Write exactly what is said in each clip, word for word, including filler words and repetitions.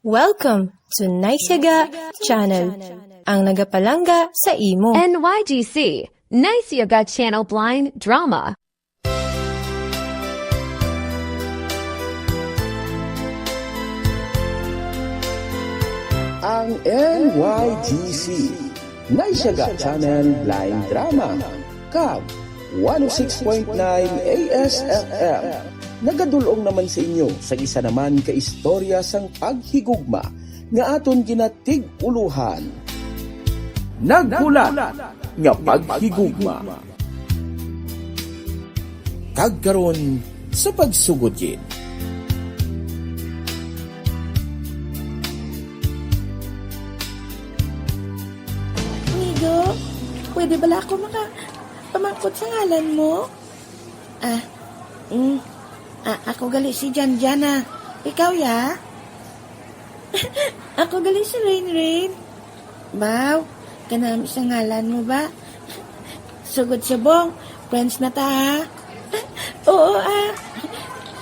Welcome to Nice Yaga Channel, ang nagapalangga sa imo. N Y G C, Nice Yaga Channel Blind Drama. Ang N Y G C, Nice Yaga Channel Blind Drama, kag one oh six point nine A S F M, nagadul-ong naman sa inyo sa isa naman ka istorya sang paghigugma nga aton ginatig-ulohan. Naghulat nga paghigugma. Kag karon, sa pagsugod gid. Amigo, pwede bala ako maka-, pamangkot sa ngalan mo? Ah, mm. Ah, ako gali si Janjan, ah. Ikaw, ya? Ako gali si Rain Rain. Baw, kanami sa ngalan mo ba? Sugod subong, friends na ta, ha? Oo, ah.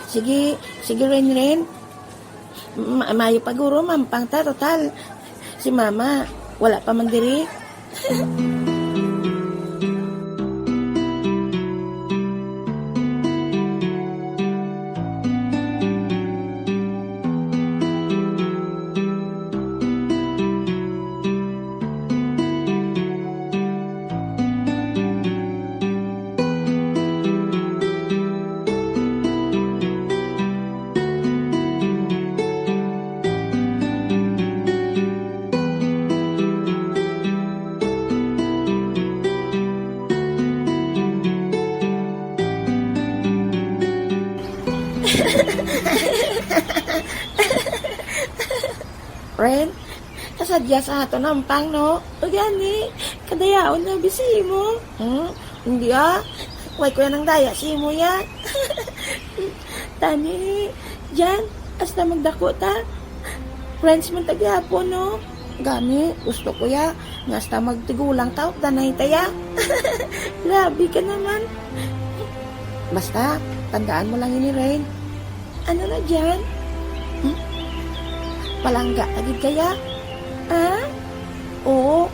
Sige, sige, Rain Rain. Ma-, maayo pa guro, mampang ta, total si Mama, wala pa man diri. Ren, kasadya sa aton ampang, no? O gani, kadayaon na bisi mo. Hmm? Hindi, ah. Way ko yan ang daya sa imo, ya. Tani, Jan, hasta magdako ta. Friends man ta gihapon, no? Gani, gusto ko, ya, nga hasta magtigulang ta, danay ta, ya. Grabe ka naman. Basta, tandaan mo lang ini, Rain. Ano na, Jan? Hmm? Palangga ka gid kaya? Ah? Oo.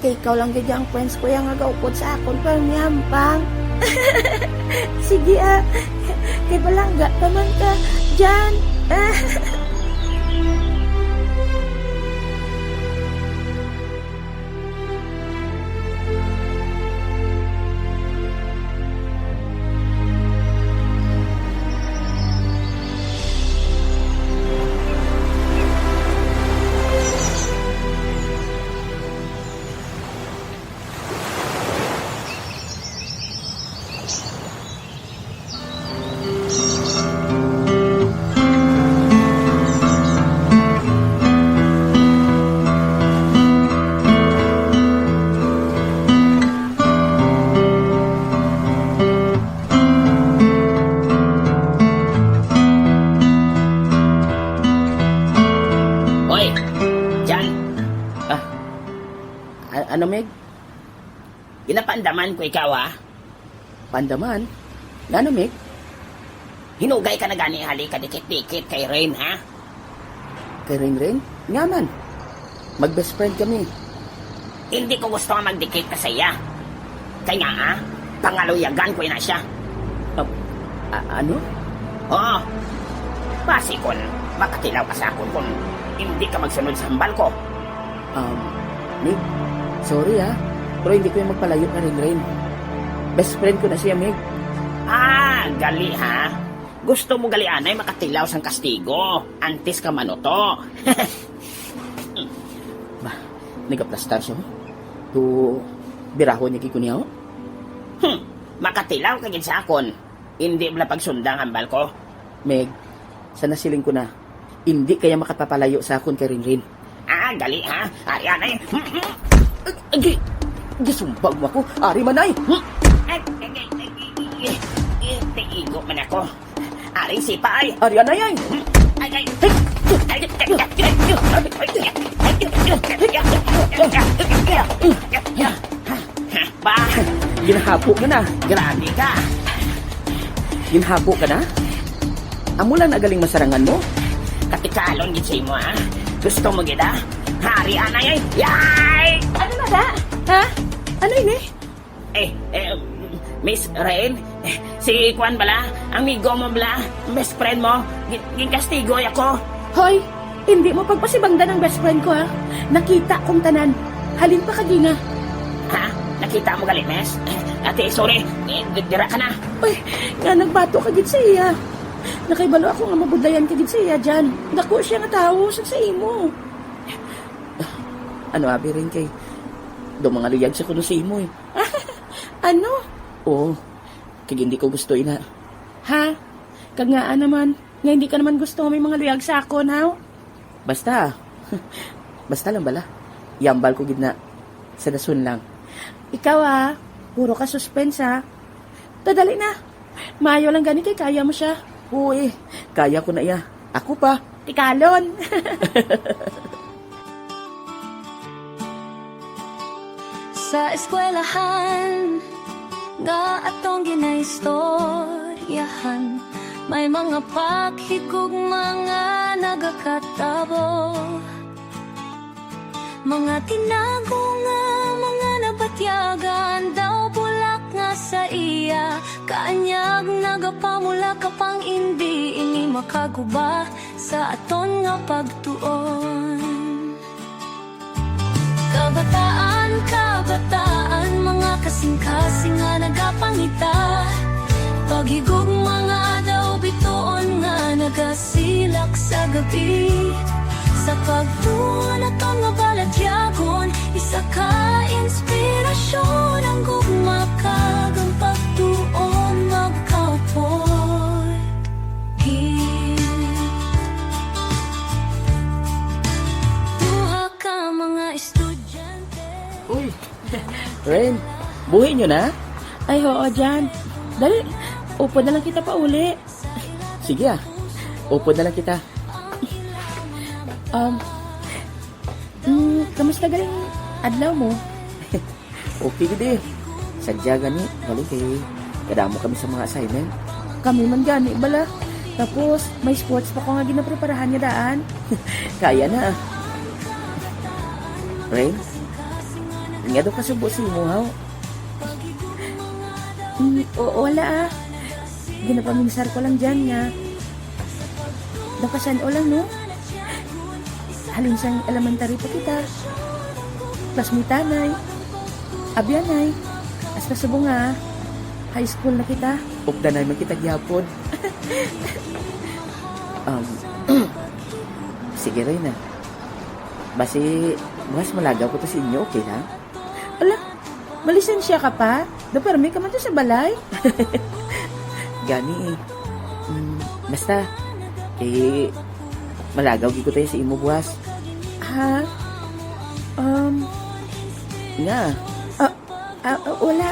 Kay ikaw lang gid ang friends ko yang nagaupod sa akon, pero miyampang. Sige, ah. Kay palangga pa man ka, Jan. Hoy, Jan. Ah, a-, ano, Meg? Ginapaandaman ko ikaw, ha? Paandaman? Ngano, Meg? Hinugay ka na gani hali ka dikit-dikit kay Rain, ha? Kay Rain Rain? Nga man. Mag-best friend kami. Hindi ko gusto nga magdikit ka sa iya. Kay nga, ha? Pangaluyagan ko na siya. Ah, a-, ano? Oo. Basi kon makatilaw ka sa akon kon hindi ka magsunod sa hambal ko. Um, Mig, sorry, ah. Pero hindi ko yung magpalayo kay Rain Rain. Best friend ko na siya, Mig. Ah, gali, ha? Gusto mo gali anay makatilaw sang kastigo antes ka manuto. Ba, nagaplastar siya, oh. To, birahon niya gid ko niya, oh. Hmm, makatilaw ka gid sa akon. Hindi bala pagsunda ang hambal ko? Meg, sa nasiling ko na, hindi kaya makapapalayo sa akon kay Rinrin. Ah, gali, ha? Ari anay. Agi, gisumbag mo ako. Ari man ay. Tiigo man ako. Ari sipa ay. Ari anay ay. Ay, ay. Ba? Ginhapo ka na. Grabe ka. Ginhapo ka na? Amo lang na galing masarangan mo? Ikalon gid sa imo, ha? Gusto mo gid, ha? Hari anay, ay! Yay! Ano na da? Ha? Ano ini? Eh, eh, Miss Rain, eh, si Kwan bala, amigo mo bala, best friend mo, gi-, ginkastigo ako. Hoy, hindi mo pagpasibangdan ang best friend ko, ha? Nakita kong tanan. Halin pa kagina. Ha? Nakita mo gali, Miss? Ate, sorry. Eh, di-, dira ka na. Uy, nga nagbato ka gid sa iya. Nakahibalo ako nga mabudlayan ka gid sa iya, Jan. Dako siya nga tawo sa, sa imo. Ano, abi rin kay, daw mga luyag sa kuno sa imo, eh. Ano? Oo. Kag hindi ko gusto, ina. Ha? Kag ngaa naman, nga hindi ka naman gusto nga may mga luyag sa akon, haw? Basta. Basta lang bala. Yambal ko gid na. Sa dason lang. Ikaw, ah. Puro ka suspense, ah. Tadali na. Maayo lang gani kay kaya mo siya. Uy, kaya ko na iya. Ako pa. Tikalon. Sa eskwelahan nga atong ginaistoryahan, may mga paghigugma nga nagakatabo. Mga tinago nga mga nabatyagan, daw bulak nga sa iya, kaanyag nagapamula ka pang indi ini makaguba sa aton nga pagtuon. Kabataan, kabataan, mga kasing-kasing nga nagapangita. Paghigugma nga daw bituon nga nagasilak sa gabi. Sa pagtuon aton nga balatyagon, isa ka inspirasyon ang gugma kag ang pagtuon magkaupod. Gid. Duha ka mga estudyante. Uy, Rain, buhi nyo na? Ay, oo, Jan. Dali, upod na lang kita pauli. Sige ah, upod na lang kita. Um, mm, kamusta galing adlaw mo? Okay gid eh. Sadya gani, balik eh. Kadamo kami sa mga assignment. Kami man gani bala. Tapos, may sports pa ko nga ginapreparahan nga daan. Kaya na. Rain, nga daw kasubo si imo, haw? Mm, o, wala ah. Ginapaminsar ko lang dyan nga. Daw kasan-o lang, no? Halin sang elementary pa kita. Classmate anay. Abyanay. Hasta subong nga high school na kita. Updanay man kita gyapon. Um, sige, Reyna. Basi, bukas malagaw ko to sa inyo, okay lang? Ala, malisensya ka pa? Daw permi ka man to sa balay? Gani eh. Mm, basta, kay malagaw gid ko tayo sa imo buwas. Ha? Um, nga? Ah, ah, ah, wala.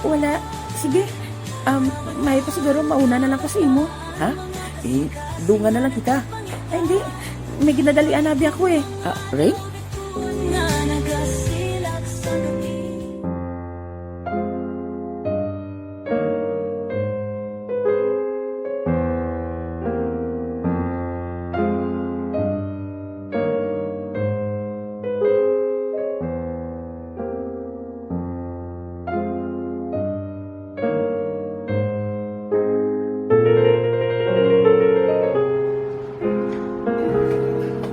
Wala. Sige. Um, may pa siguro mauna na lang ko sa imo. Ha? Eh, dungan na lang kita. Ay, hindi. May ginadalian na abi ako eh. Ah, Ray? Nga nagasilak sa gabi.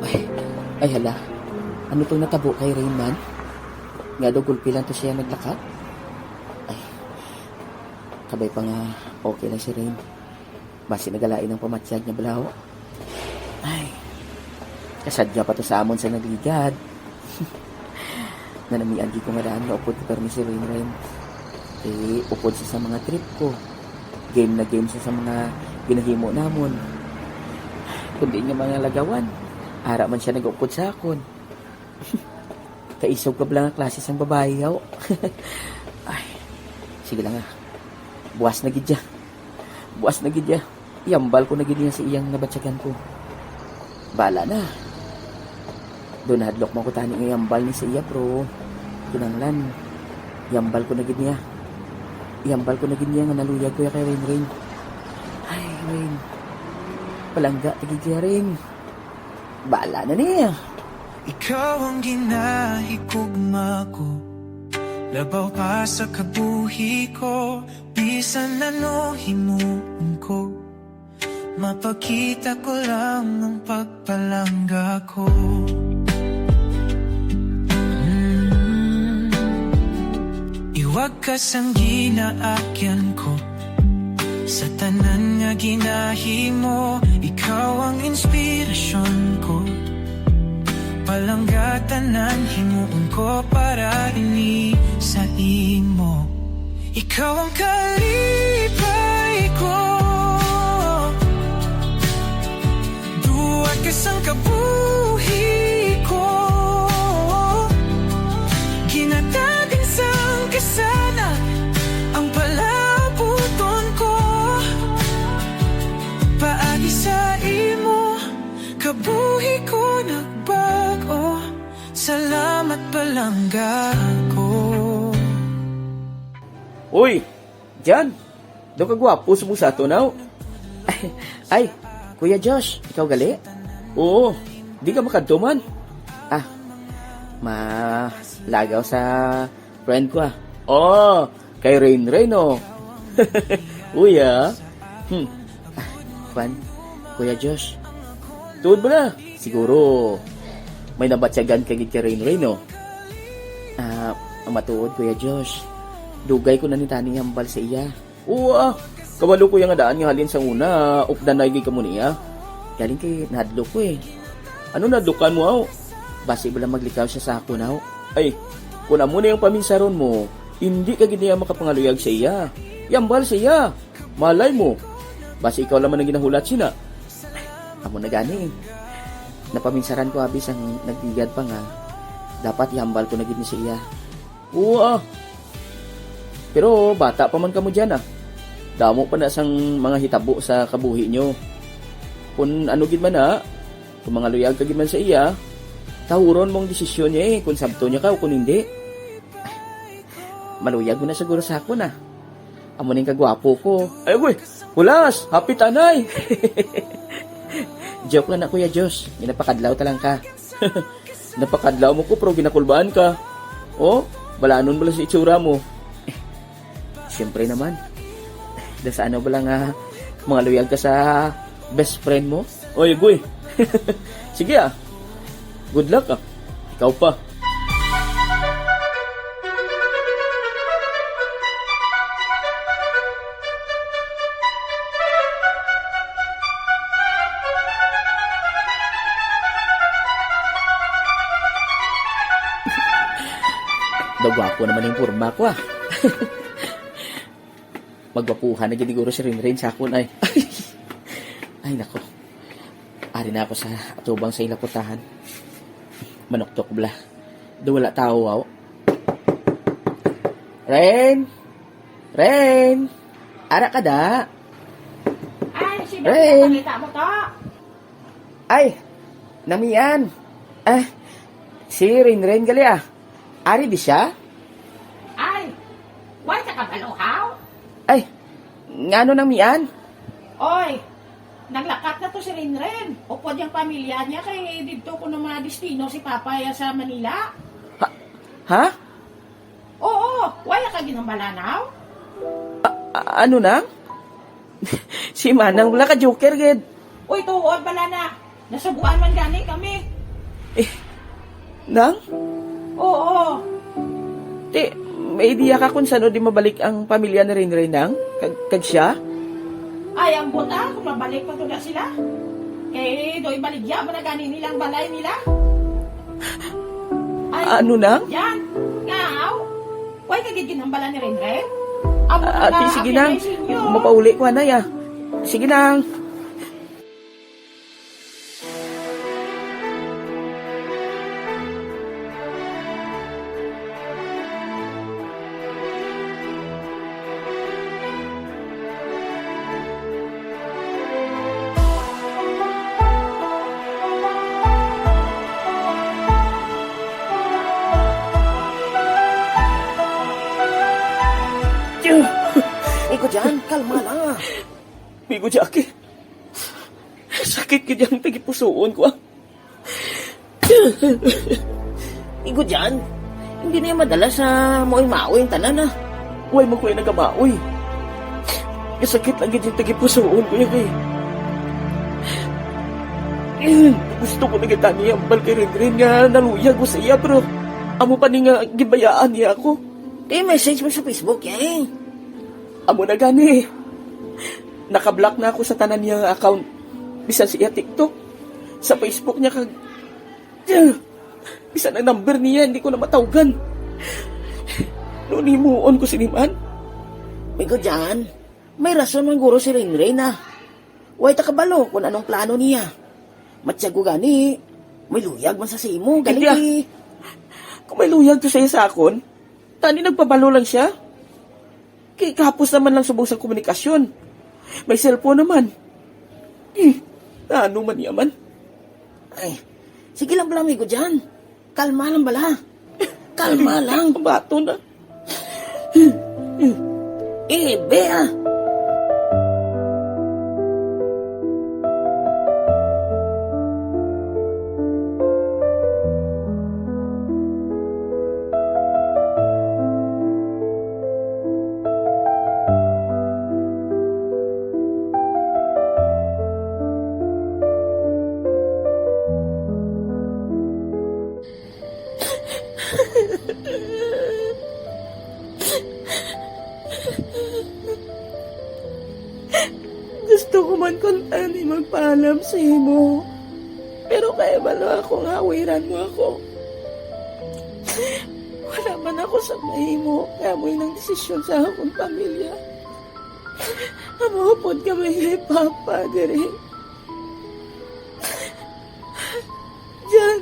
Ay, ay, hala. Ano tong natabo kay Rain man? Nga daw gulpi lang to siya naglakat? Ay, kabay pa nga okay lang si Rain. Basi nagalain ang pamatyag niya balaho. Ay, kasadya pa to sa amon sa nagligad. Nanamian gid ko nga daan nga upod ko permi si Rain Rain. Eh, upod siya sa mga trip ko. Game na game siya sa mga ginahimo namon. Kundi nga mga lagawan, ara man siya nag-upod sa akon. Kaisog ka bala nga klase sang babayi, yaw. Ay, sige lang, ah. Buwas na gid ya. Buwas na gid ya. Iambal ko na gid niya sa iyang nabatyagan ko. Bala na. Daw nahadlok man ko tani nga iambal ni sa iya, pero kinahanglan, iambal ko na gid niya. Iambal ko na gid niya nga naluyag ko ya kay Rain Rain. Ay, Rain. Palangga ta gid ya, Rain. Bala na niya. Ikaw ang ginahigugma ko, labaw pa sa kabuhi ko, bisan ano himuon ko, mapakita ko lang ang pagpalangga ko. Mm. Iwag ka sang ginaakyan ko, sa tanan nga ginahimo, ikaw ang inspirasyon ko. Palangga tanan himuon ko para ini sa imo. Ikaw ang kalipay ko, duwa ka sang kabuhi ko. Ginatagin sang kasana ang palaabuton ko. Paagi sa imo, kabuhi ko nagbag-o. Salamat, palangga ko. Uy, Jan, daw ka gwapo sa busato, naw. Ay, Kuya Josh, ikaw gali? Oo, di ka makadto man. Ah, malagaw sa friend ko, ah. Oh, kay Rain Rain, oh. Uy, ah. Hmm. Ah, kwan, Kuya Josh. Tuod ba na? Siguro, may nabatyagan ka gid kay Rain Rain, oh. Ah, ang matuod, Kuya Josh, dugay ko na ni tani hambal sa iya. Oo, ah. Kabalo ko iya nga daan nga halin sang una, updanay gid kamo niya. Galing kay nahadlok ko, eh. Ano nahadlokan mo, aw? Basi bala maglikaw siya sa akon, aw. Ay, kun amo na yung paminsaron mo, hindi ka gid niya makapangaluyag sa iya. Yambal sa iya. Malay mo. Basi ikaw lamang ang ginahulat sina. Amo na gani, eh. Napaminsaran ko abi sang nagbigad pa nga dapat ihambal ko na gid ni sa iya. Oo, ah. Pero bata pa man kamo diyan, ah. Damo pa na sang mga hitabo sa kabuhi nyo. Kun ano gid man na, kun mangaluyag ka gid man sa iya, tahuron mo ang desisyon niya, eh, kun sabto niya ka o kun hindi. Maluyag mo na siguro sa akon, ah. Amo ning kagwapo ko. Ay, uy, hulas, happy tanay. Joke lang na, Kuya Josh. Ginapakadlaw ta lang ka. Napakadlaw mo ko, pero ginakulbaan ka. Oh, balanon mo lang sa itsura mo. Siyempre naman. Da sa ano ba lang nga, mga luyag ka sa best friend mo? Oy, Goy. Sige, ah. Good luck, ah. Ikaw pa. Daw gwapo naman yung porma ko, ah. Magwapuhan na gid siguro si Rinrin sa akon, ay. Ay, nako. Ari na ako sa atubang sa ila putahan. Manuktok bala. Do wala tao, aw. Ren! Ren! Ara ka da? Ay, si Ren! Balita mo to? Ay, Nang Mian. Ah, si Ren Ren gali, ah. Ari di siya? Ay, wala ka kabalo, haw? Ay, ngano, Nang Mian? Oy, naglakat na to si Ren Ren. Upod yung pamilya niya kay didto kuno mga destino si Papa ya sa Manila. Ha? Ha? Oo, wala ka ginhambala, naw? A-, a-, ano, Nang? Si Manang wala ka joker gid. Uy, tuod bala na. Nasubuan man gani kami. Eh, Nang? Oo. Ti, may idea ka kung saan di mabalik ang pamilya ni Rinray, Nang? Kag, kag siya? Ay, ang buta, kung mabalik pa to na sila. Kay do'y baligya mo na gani nilang balay nila. Ay, ano, Nang? Yan. Nga, aw. Way ka gid ginhambala ni Renren? Amo na. Ah, ate, sige, Nang. Mapauli ko, anay, ah. Sige, Nang. Migo Jan, kalma lang, ah. Migo Jackie, sakit gid ang tagipusoon ko, ah. Igo dyan, hindi na yan madala sa maoy-maoy ang tanan, ah. Way man ko yung nagamaoy. Kasakit lang gid yung tagipusoon ko yan kay gusto ko na kita niya ambal kay Rinrin nga naluyag ko sa iya, pero amo pa ni nga gibayaan niya ako. Kay message mo sa Facebook, eh. Amo na gani. Naka-block na ako sa tanan niya nga account. Bisan sa iya TikTok, sa Facebook niya kag bisan ang number niya, hindi ko na matawgan. Nung himuon ko sini man. Migo Jan, may rason man guro si Rinrin na. Way ta kabalo kung anong plano niya. Matyago gani, may luyag man sa sa imo. Galing Kaya, di. Kung may luyag to sa iya sa akon, tani nagpabalo lang siya. Kay kahapos naman lang subong sang komunikasyon. May cellphone naman. Hmm, ano man niya man? Ay, sige lang bala, amigo Jan. Kalma lang bala. Kalma lang. Bato na. Eh, Bea. Gusto ko man kuntani magpaalam sa imo. Pero kay balo ako nga awiran mo ako. Wala man ako sa mahimo, kaya mo nang desisyon sa akong pamilya. Amo pod kami kay Papa diri. Jan,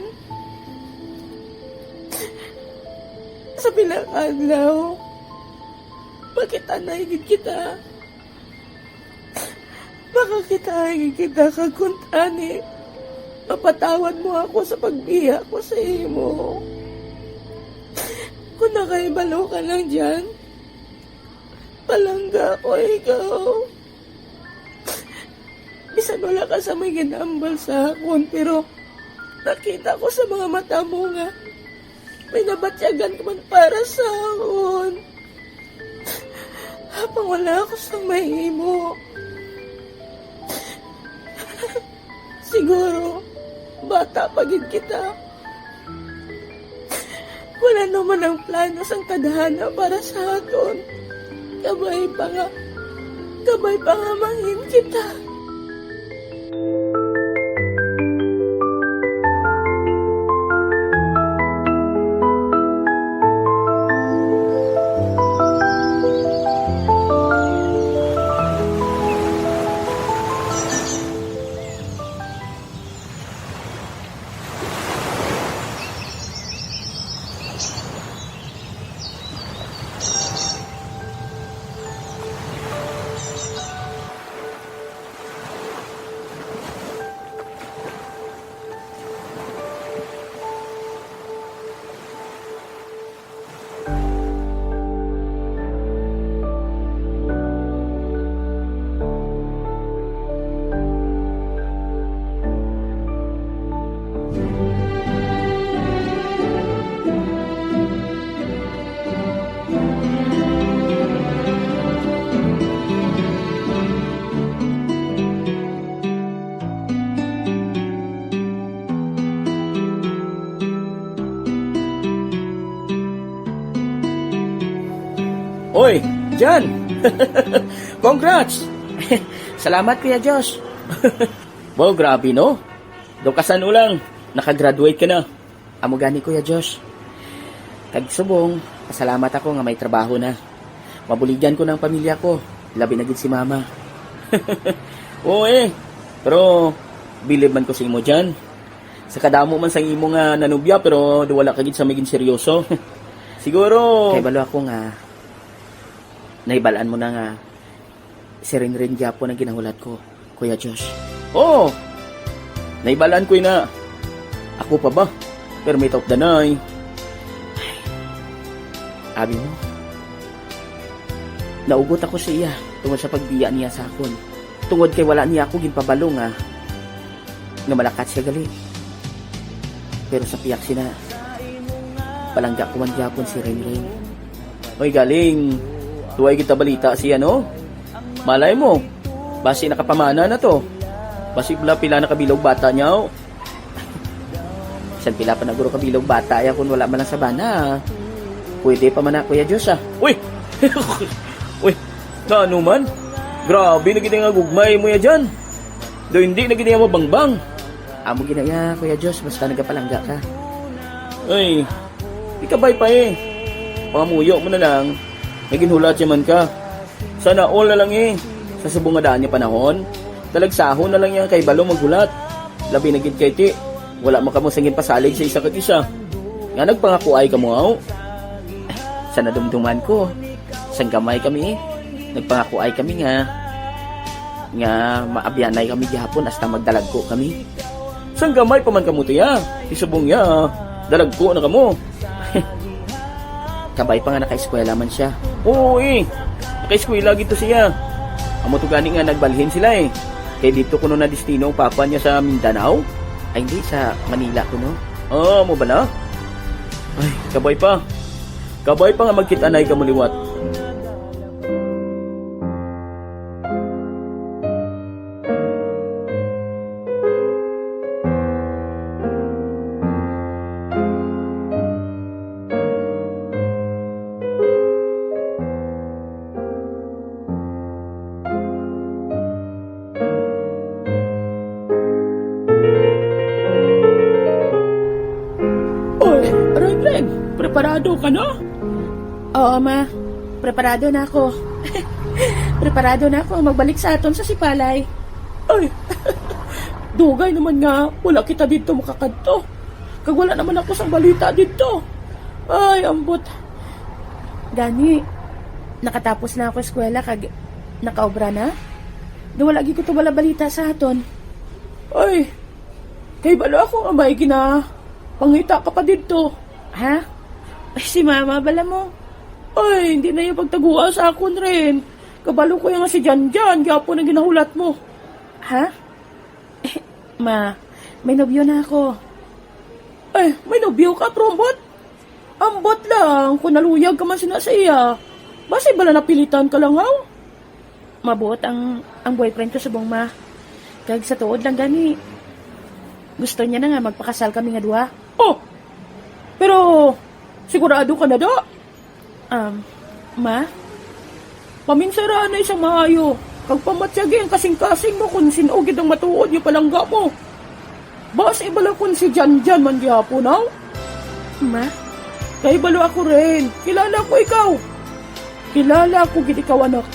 sa pila ka adlaw, makitanay gid kita. Makakita gid kita kag kuntani, mapatawad mo ako sa pagbiya ko sa imo. Kung nakahibalo ka lang dyan, palangga ko ikaw. Bisan wala ka sa may ginambal sa akon, pero nakita ko sa mga mata mo nga may nabatyagan ka man para sa akon. Habang wala ako sa mahimo. Siguro, bata pa gid kita. Wala naman ang plano sang tadhana para sa aton. Kabay pa nga, kabay pa nga mangin kita. Oy, Jan! Congrats! Salamat, Kuya Josh. Wow, grabe, no? Daw kasano lang, nakagraduate ka na. Amo gani, Kuya Josh. Kag subong, pasalamat ako nga may trabaho na. Mabuligan ko na ang pamilya ko, labi na gid si Mama. Oo, eh. Pero, bilib man ko sa imo, Jan. Sa kadamo man sang imo nga nanubya, pero wala ka gid sa magin seryoso. Siguro. Kay balo ako nga, nahibalaan mo na nga si Rinrin gyapon ang ginahulat ko, Kuya Josh. Oo! Nahibalaan ko na. Ako pa ba? Pero may taot danay. Abi mo, naugot ako sa iya tungod sa pagbiya niya sa akon. Tungod kay wala niya ako ginpabalo nga, nga malakat siya gali. Pero sa piyak sina, palangga ko man gyapon si Renren. Oy, galing. Tuway kita balita siya, no? Malay mo, basi nakapamana na to. Basi pila, pila na kabilog bata niya, oh. San pila pa na guro kabilog bata ya kung wala man lang sa bana, ah. Pwede pa man na, Kuya Diyos, ah. Uy! Uy! Nano man? Grabe na gid nga gugmay mo ya dyan. Do hindi na gid nga mabangbang. Amo gid na ya, Kuya Diyos, basta nagapalangga ka. Ay, ikabay pa eh. Pangamuyo mo na lang, naginhulat siya man ka. Sana all na lang eh. Sa subong nga daan nga panahon, talagsahon na lang yang kay balo maghulat. Labi na gid kay ti, wala man kamo sangin pasalig sa isa kag isa. Nga nagpangakuay kamo, aw? Sa nadumduman ko, sang gamay kami, nagpangakuay kami nga, nga maabyanay kami gihapon hasta magdalagko kami. Sang gamay pa man kamo, tiya, isubong niya, dalagko na kamo. Kabay pa nga nakaeskwela man siya. Oo, eh. Nakaeskwela gid to siya. Amo to gani nga nagbalhin sila, eh. Kay dito kuno na destino ang papa niya sa Mindanao? Ay, hindi, sa Manila kuno. Ah, mo bala? Ay, kabay pa. Kabay pa nga magkit-anay kamo liwat. Oy, Renren, preparado ka na? Oo, ma. Preparado na ako. Preparado na ako magbalik sa aton sa Sipalay. Ay, dugay naman nga wala kita dito makakadto. Kag wala naman ako sang balita dito. Ay, ambot. Gani, nakatapos na ako eskwela kag nakaobra na. Do wala gid ko to wala balita sa aton. Ay, kay balo ako nga may ginapangita ka pa dito. Ha? Ay, si mama, bala mo. Ay, hindi na yung pagtagua sa akon, Ren. Kabalo ko yung si Janjan, gyapon ang ginahulat mo. Ha? Ma, may nobyo na ako. Ay, may nobyo ka, pero ambot? Ambot lang, kung naluyag ka man sina sa iya. Basi bala napilitan ka lang, haw? Mabuot ang, ang boyfriend ko subong, ma. Kag sa tuod lang gani, gusto niya na nga magpakasal kami nga duha. Oh! Pero, sigurado ka na, da? Um, ma? Paminsara na isang maayo, kag pamatyagi ang kasing-kasing mo kung sin-o gid ang matuod nga palangga mo. Basi bala kung si Janjan man gihapon, haw? Ma? Kay balo ako, Ren. Kilala ko ikaw. Kilala ko gid ikaw, anak.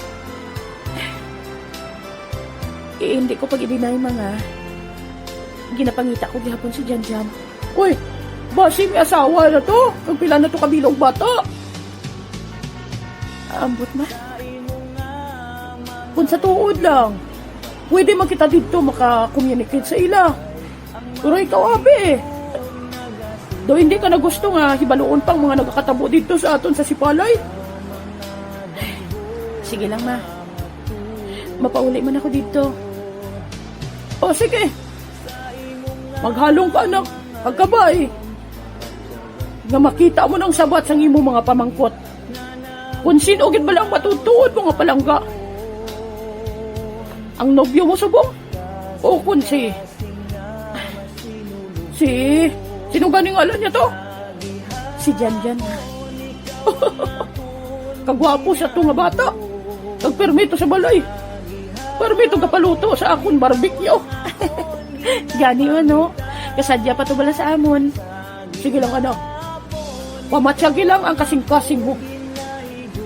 Eh, hindi ko pag-i-deny, ma, nga ginapangita ko gihapon si Janjan. Uy, basi may asawa na to? Kag pila na to kabilog bata? Ambot na. Kung sa tuod lang, pwede man kita dito maka-communicate sa ila. Pero ikaw, abi, eh. Do hindi ka na gusto nga hibaluon pang mga nagakatabo dito sa aton sa Sipalay? Sige lang, ma. Mapauli man ako dito. O, sige. Maghalong ka, anak. Pagkabay. Nga makita mo nang sabat sang imo mga pamangkot. Kung sino gid bala ang matutuod mo nga palangga. Ang nobyo mo subong? O kung si, si, sino gani ngalan niya to? Si Janjan. Kagwapo sa to nga bata. Kag permito sa balay. Permito kapaluto sa akon barbecue. Gani, ano? Kasadya pa to bala sa amon. Sige lang, anak. Pamatyagi lang ang kasing-kasing mo.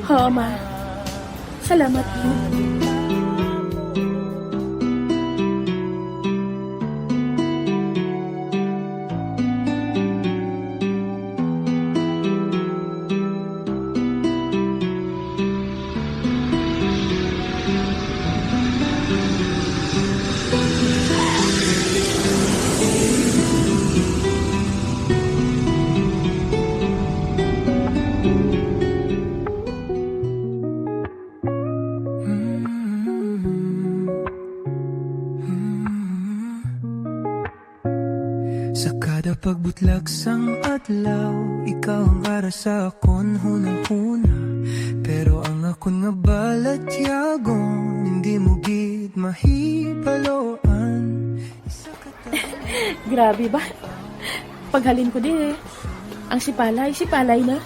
Ha, ma. Salamat, ma. Pagbutlag sang adlaw, ikaw ang ara sa akon hunahuna. Pero ang akon nga balatyagon, hindi mo gid mahibaloan. Isa ka ta- Grabe ba? Paghalin ko di eh. Ang sipalay, sipalay na.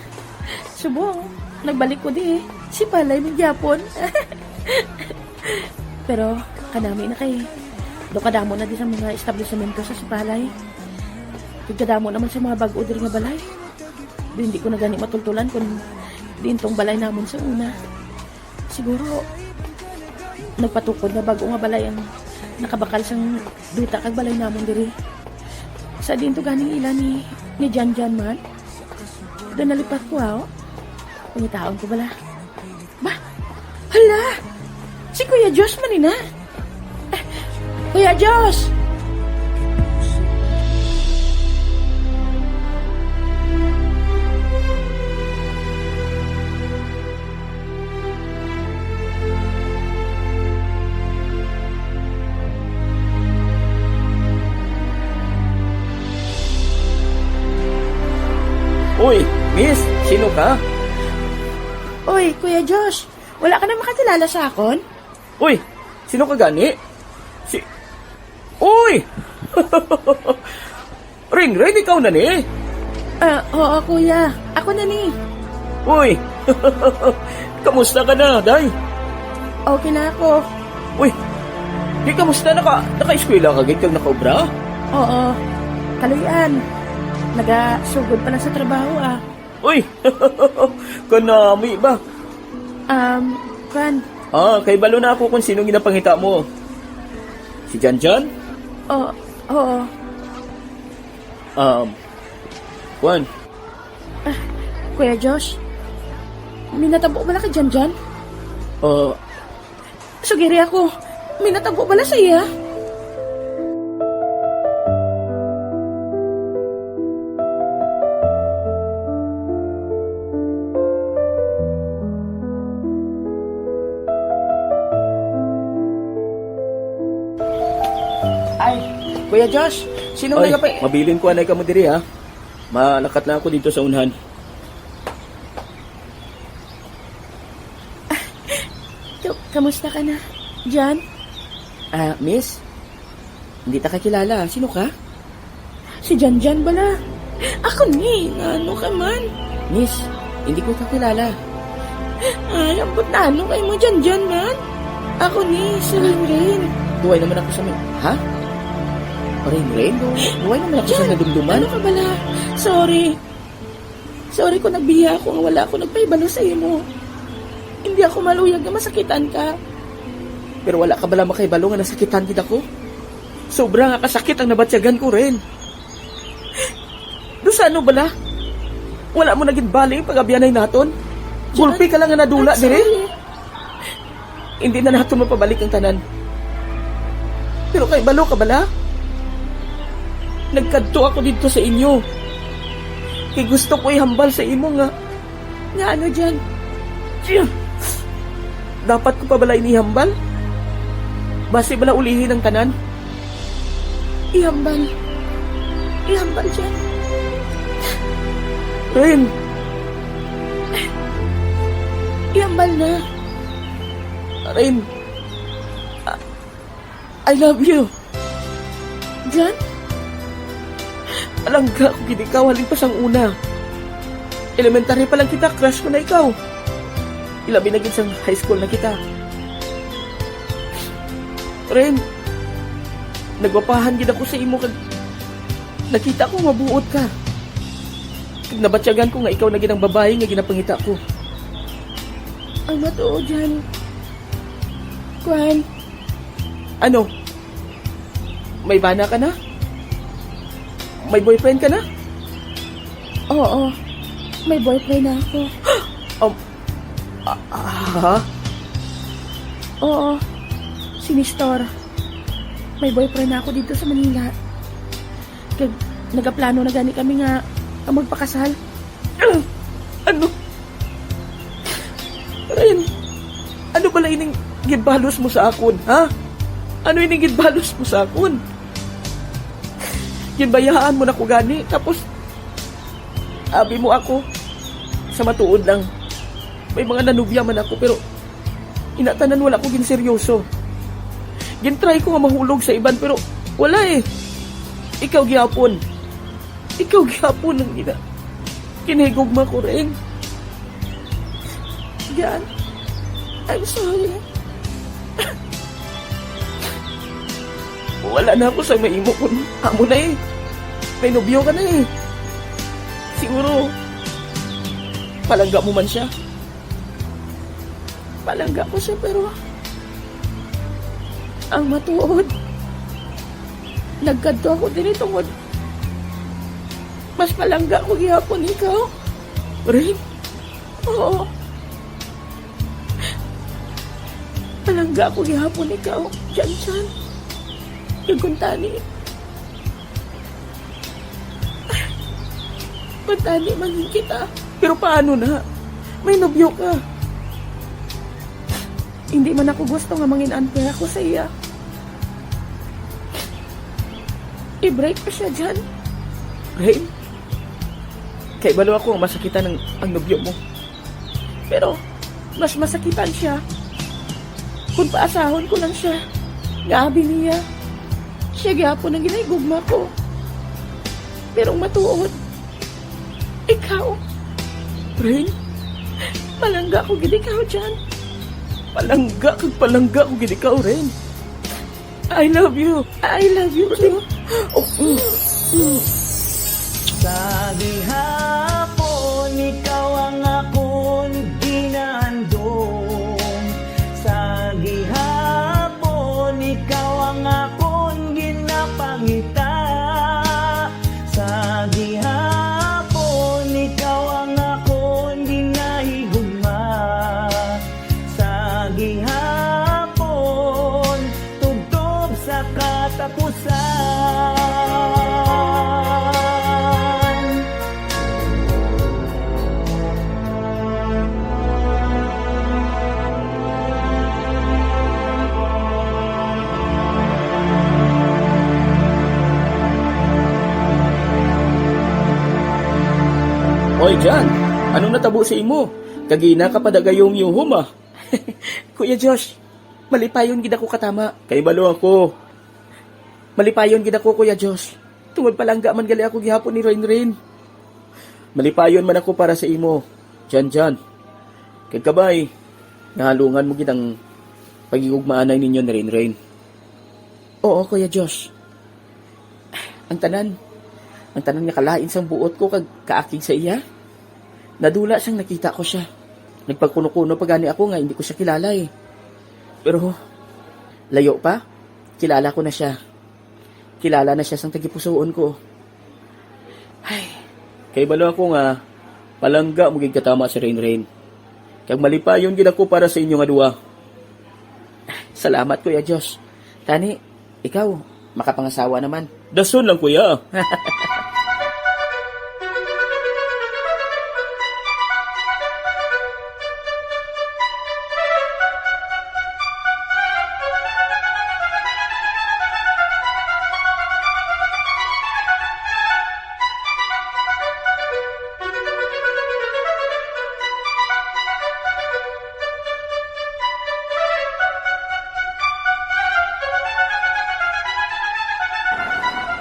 Subong, nagbalik ko di eh. Sipalay man gyapon. Pero kanami na kay do kadamo na di sa mga establisemento sa sipalay. Kadamo naman sa mga bag-o diri nga balay. Di, hindi ko na gani matultulan kung diin tong balay namon sa una. Siguro, nagpatukod na bag-o nga balay ang nakabakal sang duta kag balay namon diri. Sa diin to ganing ila ni, ni Jan Jan man? Doon nalipat ko, aw. Pangitaon ko bala. Ba? Hala! Si Kuya Josh man ina. Eh, Kuya Josh! Uy, miss, sino ka? Uy, Kuya Josh, wala ka na makakilala sa akon? Uy, sino ka gani? Si... Uy! Rin, Rin, ikaw na ni? Ah, oo, kuya. Ako na ni. Uy! Kamusta ka na, day? Okay na ako. Uy! Di kamusta? Naka, naka-eskwela ka gid kag nakaobra? Oo. Kaluy-an. Nagasugod pa lang sa trabaho, ah. Uy! Kanami ba? Um, Kwan. Ah, kay balo na ako kung sino ginapangita mo. Si Janjan? Oo, oo. Um, Kwan. Kuya Josh, may natabo bala kay Janjan? Uh, Sugiri ako, may natabo bala sa iya? Ay, Kuya Josh, sino Oy, nagapa... mabilin ko anay kamo diri, ha? Malakat na ako dito sa unhan. Ka- kamusta ka na, Jan? Ah, miss? Hindi ta kakilala. Sino ka? Si Janjan bala. Ako ni, ano ka man? Miss, hindi ko kakilala. Ay, ambot na ano kay mo, Janjan man? Ako ni, si Rinrin. Duway naman ako sa may... Ha? Rin, Rin? Du- Duway naman ako sa Jan, nadumduman. Ano ka bala? Sorry. Sorry kung nagbiya ako nga wala ako nagpahibalo sa imo. Hindi ako maluyag nga masakitan ka. Pero wala ka bala makahibalo nga nasakitan gid ako? Sobra nga kasakit ang nabatyagan ko, Ren. Do sa ano bala? Wala mo na gid bali ang pag-abyanay naton? Gulpi ka lang nga nadula I'm dire. Sorry. Hindi na naton mapabalik ang tanan. Pero kay balo ka bala? Nagkadto ako didto sa inyo. Kay gusto ko ihambal sa imo nga... Nga ano, Jan? Dapat ko pa bala ini ihambal? Basi bala ulihin ang tanan? Ihambal. Ihambal, Jan. Ren! Ihambal na. Ren! I, I love you! Jan? Palangga ko gid ikaw halin pa sang una. Elementary pa lang kita, crush ko na ikaw. Ilabi na gid sang high school na kita. Ren, nagwapahan gid ako sa imo kag nakita ko nga buot ka. Kag nabatyagan ko nga ikaw na gid ang babayi nga ginapangita ko. Ang matuod, Jan. Kwan, Ano? May bana ka na? May boyfriend ka na? Oo. May boyfriend na ako. Um, ah, ah, ha? Oo. Si Nestor. May boyfriend na ako dito sa Manila. Kag nagaplano na gani kami nga, nga magpakasal. Ano? Ren, ano bala ining gibalos mo sa akon, ha? Ano ining gibalos mo sa akon? Ginbayaan mo na ko gani, tapos abi mo ako. Sa matuod lang, may mga nanubya man ako, pero inatanan wala ko ginseryoso. Gintry ko nga mahulog sa iban, pero wala eh. Ikaw gyapon. Ikaw gyapon ang gina-, ginahigugma ko, Rain. Jan, I'm sorry. Wala na ako sa maimo kung amo na eh. May nobyo ka na eh. Siguro, palangga mo man siya. Palangga ko siya, pero ang matuod, nagkadto ako diri tungod mas palangga ko gihapon ikaw. Rin? Oo. Palangga ko gihapon ikaw, Jan Jan. Kag kuntani, kuntani man kita. Pero paano na? May nobyo ka. Hindi man ako gusto nga mangin unfair ako sa iya. I-break pa siya, Jan. Rain, kay balo ako ang masakitan ng ang nobyo mo. Pero mas masakitan siya kung paasahon ko lang siya. Nga abi niya, siya gyapon ang ginahigugma ko. Pero ang matuod, ikaw, Rain, palangga ko gid ikaw, Jan. Palangga kag palangga ko gid ikaw, Rain. I love you. I love you too. Oh, mm, mm. Sa gihapon, ikaw ang akon ginaandom. Sa gihapon, ikaw ang akon ginapangita. Sa gihapon, ikaw ang akon ginahigugma. Sa gihapon, tubtob sa katapusan. Oy, Jan, ano natabo sa imo? Kagina ka pa da gayong yuhom, ah. Kuya Josh, malipayon gid ako katama. Kay balo ako. Malipayon gid ako, Kuya Josh. Tungod palangga man gali ako gihapon ni Rain Rain. Malipayon man ako para sa imo, Jan Jan. Kag kabay, nahalungan mo gid ang pagigugmaanay ninyo ni Rain Rain. Oo, Kuya Josh. Ang tanan, ang tanan nga kalain sang buot ko kag kaakig sa iya. Nadula sang nakita ko sia. Nagpagkuno-kuno pa gani ako nga hindi ko sia kilala, eh. Pero layo pa, kilala ko na sia. Kilala na sia sang tagipusoon ko. Ay. Kay balo ako nga palangga mo gid katama si Rain Rain. Kag malipayon gid ako para sa inyo nga duha. Salamat, Kuya Josh. Tani, ikaw, makapangasawa naman. Dason lang, kuya.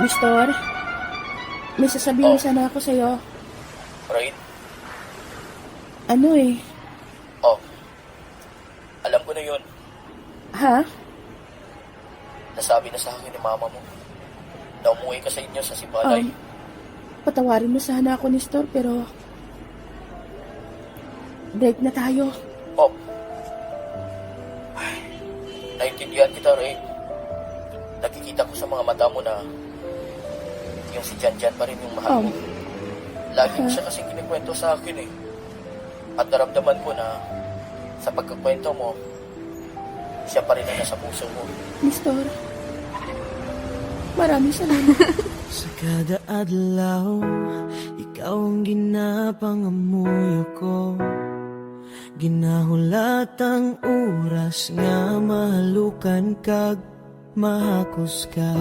Nestor, may sasabihin Oh. sana ako sa'yo. Rain? Ano eh? Oh, alam ko na yun. Ha? Nasabi na sa akin ni mama mo na umuwi ka sa inyo sa Sipalay. Um, patawarin mo sana ako, Nestor, pero break na tayo. Pop. Ay, naintindihan kita, Ray. Nakikita ko sa mga mata mo na yung si Janjan pa rin yung mahal mo. Um, Lagi mo ha? siya kasi kinikwento sa akin eh. At naramdaman ko na sa pagkakwento mo, siya pa rin ang nasa puso ko. Nestor, maraming salamat. Sa kada adlaw, ikaw ang ginapangamuyo ko. Ginahulat ang oras nga mahalukan kag mahakos ka.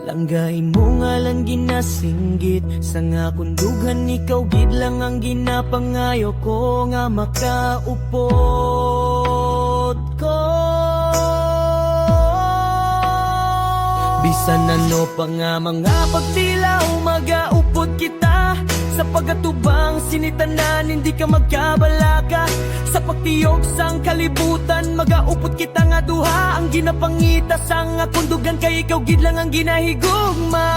Langga imo nga lang ginasinggit, sa nga akon dughan ikaw gid lang ang ginapangayo ko nga makaupod ko. Bisan ano pa nga mga pagtilaw, magaupod kita. Sa pagatubang sini tanan, hindi ka magkabalaka. Sa pagtiyog sang kalibutan, magaupod kita nga duha. Ang ginapangita sang akon dughan kay ikaw gid lang ang ginahigugma.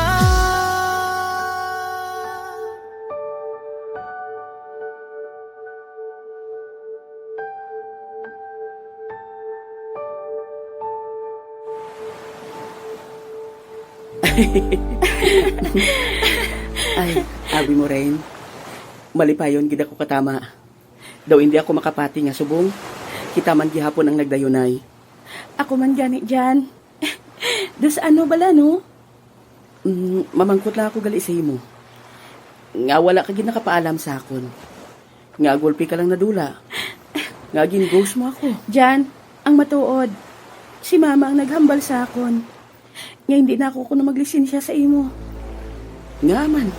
Ay, abi mo, Rain. Malipayon gid ako katama. Daw hindi ako makapati nga subong kita man gihapon ang nagdayunay. Ako man gani, Jan. Dos ano bala, no? Mm, mamangkot lang ako gali sa imo. Nga wala ka gid nakapaalam sa akon. Nga gulpi ka lang nadula. Nga gin-ghost mo ako. Jan, ang matuod, si Mama ang naghambal sa akon nga hindi na ako kuno maglisensya sa imo. Nga man?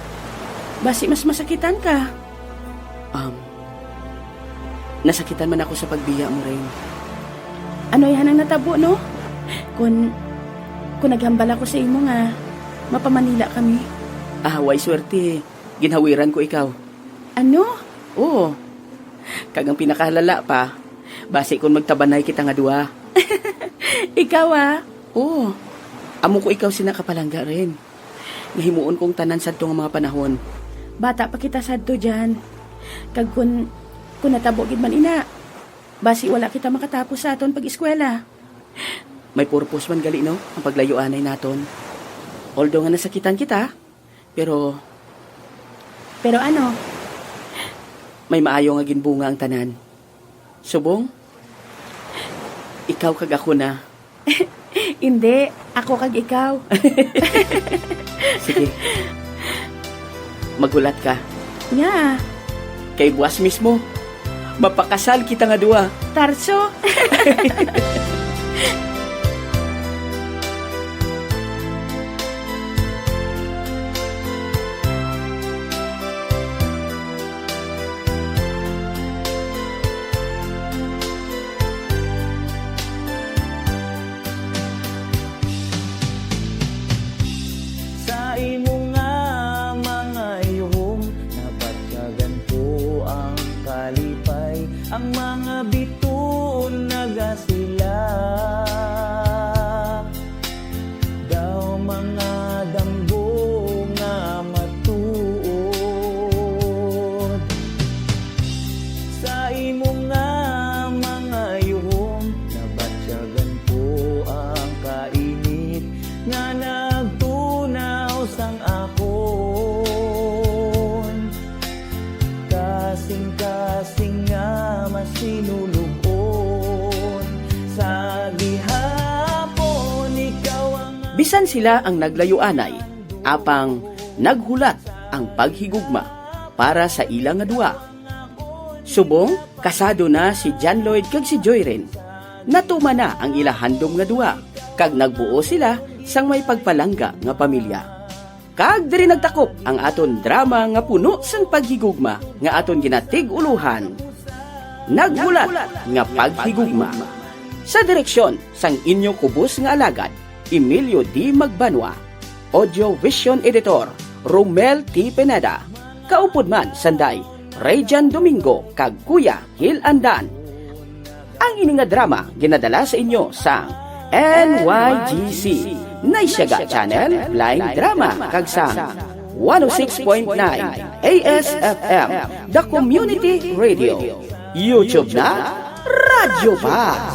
Basi mas masakitan ka. Um, nasakitan man ako sa pagbiya mo, Rain. Ano yan ang natabo, no? Kun, kun naghambal ako sa imo nga mapamanila kami. Ah, way swerte. Ginhawiran ko ikaw. Ano? Oo. Kag ang pinakahalala pa, basi kun magtabanay kita nga duha. Ikaw, ah? Oo. Amo ko ikaw sina kapalangga, Rain. Nga himuon kong tanan sadto nga mga panahon. Bata pa kita sadto, Jan. Kag kun, kun natabo gid man ina, basi wala kita makatapos sa aton pag-eskwela. May purpose man gali, no, ang paglayuanay naton. Although nga nasakitan kita, pero Pero ano? May maayo nga ginbunga ang tanan. Subong, ikaw kag ako na. Hindi, ako kag ikaw. Sige. Maghulat ka. Nga. Kay buwas mismo, mapakasal kita nga duha. Tarso. Sa imo nga mga yuhom, nabatyagan ko ang kalipay. Ang mga bituon nagasila, daw mga damgo nga matuod. Sa imo nga mga yuhom, nabatyagan ko ang kainit nga nagtunaw sang akon kasing-kasing nga masinulog-on. Sa gihapon, ikaw ang Bisan sila ang naglayuanay, apang naghulat ang paghigugma para sa ila nga duha. Subong, kasado na si John Lloyd kag si Joyren. Natuman na ang ila handom nga duha, kag nagbuo sila sang may pagpalangga nga pamilya. Kag diri nagtakop ang aton drama nga puno sang paghigugma nga aton ginatig-ulohan, Naghulat nga Paghigugma. Sa direksyon sang inyo kubos nga alagad, Emilio D. Magbanwa. Audio Vision Editor, Romel T. Pineda. Kaupod man sanday, Rayjan Domingo kag Kuya Gil Andan. Ang ini nga drama ginadala sa inyo sang N Y G C, Naisyaga Channel, Blind Drama, kag sang one oh six point nine A S F M, The Community Radio. YouTube na, radyo pa.